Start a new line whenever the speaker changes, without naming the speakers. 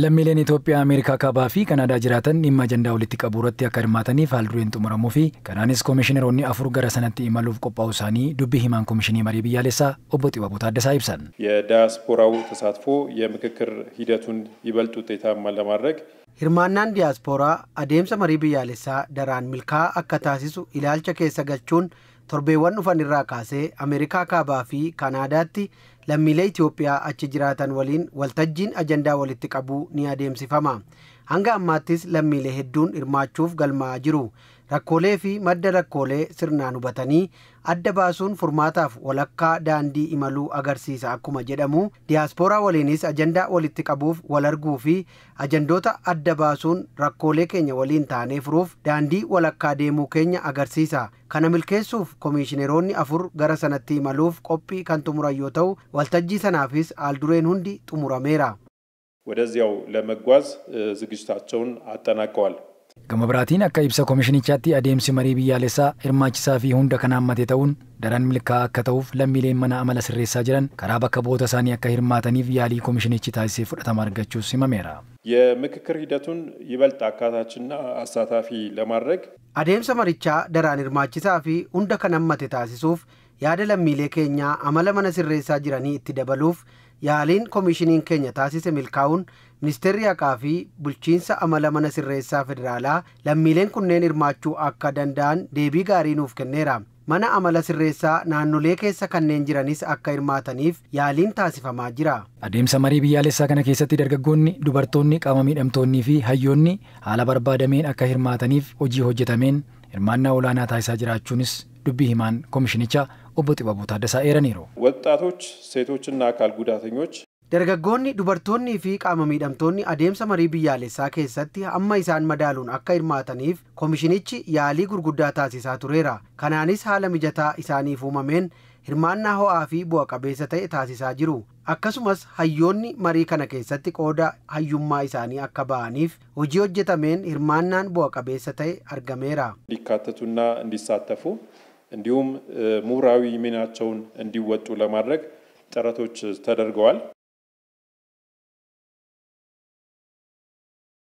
Lammiileen Itoophiyaa Ameerikaa Kaabaa fi Kanaadaa jiraatan dhimma ajandaa walitti qabuu irratti akka hirmaataniif haal-dureen xumuramuu fi kanaanis koomishineroonni 4 gara sanatti imaluuf qophaa'uu isaanii dubbii himaan Koomishinii Marii Biyyaalessaa Obbo Xibabuu Taaddasaa ibsan.
የዳያስፖራው ተሳትፎ የምክክር ሂደቱን ይበልጥ ውጤታማ ለማድረግ
Hirmaannaan diyaaspooraa adeemsa marii biyyaalessaa daraan milkaa'aa akka taasisu ilaalcha keessa galchuun torbeewwan dhufan irraa kaasee Ameerikaa Kaabaa fi Kanaadaatti lammiilee Itoophiyaa achi jiraatan waliin waltajjiin ajandaa walitti qabuu ni adeemsifama. Hanga ammaattis lammiilee hedduun hirmaachuuf galmaa'aa jiru. Rakkoolee fi madda rakkoolee sirnaan hubatanii adda baasuun furmaataaf walakkaa daandii imaluu agarsiisa akkuma jedhamu, diyaaspooraa waliinis ajandaa walitti qabuuf wal arguu fi ajandoota adda baasuun rakkoolee keenya waliin taanee furuuf daandii walakkaa deemuu keenya agarsiisa. Kana milkeessuuf koomishineroonni 4 gara sanatti imaluuf qophii kan xumuran yoo ta'u, waltajjii sanaafis haaldureen hundi xumurameera.
ወደዚያው ለመጓዝ ዝግጅታቸውን አጠናቀዋል።
Gama biraatiin akka ibsa koomishinichaatti adeemsi marii biyyaalessaa hirmaachisaa fi hunda kan hammate ta'uun daran milkaa'aa akka ta'uuf lammiileen mana amala sirreessaa jiran karaa bakka bu'oota isaanii akka hirmaataniif yaalii koomishinichi taasisee fudhatama argachuus himameera.
የምክክር ሂደቱን ይበልጥ አካታችና አሳታፊ ለማድረግ
Adeemsa marichaa daraan hirmaachisaa fi hunda kan hammate taasisuuf yaada lammiilee keenyaa amala mana sirreessaa jiranii itti dabaluuf yaaliin koomishiniin keenya taasise milkaa'uun ministeerri haqaa fi bulchiinsa amala mana sirreessaa federaalaa lammiileen kunneen hirmaachuu akka danda'an deebii gaarii nuuf kenneera. Mana amala sirreessaa naannolee keessa kanneen jiranis akka hirmaataniif yaaliin taasifamaa jira.
Adeemsa marii biyyaalessaa kana keessatti dargaggoonni, dubartoonni, qaama miidhamtoonnii fi hayyoonni haala barbaadameen akka hirmaataniif hojii hojjetameen hirmaannaa olaanaa taasisaa jiraachuunis dubbii himaan koomishinichaa Obbo Xibabuu Taaddasaa eeraniiru.
ወጣቶች፣ ሴቶችና አካል ጉዳተኞች
Dargaggoonni, dubartoonnii fi qaama miidhamtoonni adeemsa marii biyyaalessaa keessatti hamma isaan madaaluun akka hirmaataniif koomishinichi yaalii gurguddaa taasisaa tureera. Kanaanis haala mijataa isaaniif uumameen hirmaannaa ho'aa fi bu'a qabeessa ta'e taasisaa jiru. Akkasumas hayyoonni marii kana keessatti qooda hayyummaa isaanii akka ba'aniif hojii hojjetameen hirmaannaan bu'a qabeessa ta'e argameera.
እንዲካተቱና እንዲሳተፉ እንዲሁም ምሁራዊ ሚናቸውን እንዲወጡ ለማድረግ ጥረቶች ተደርገዋል።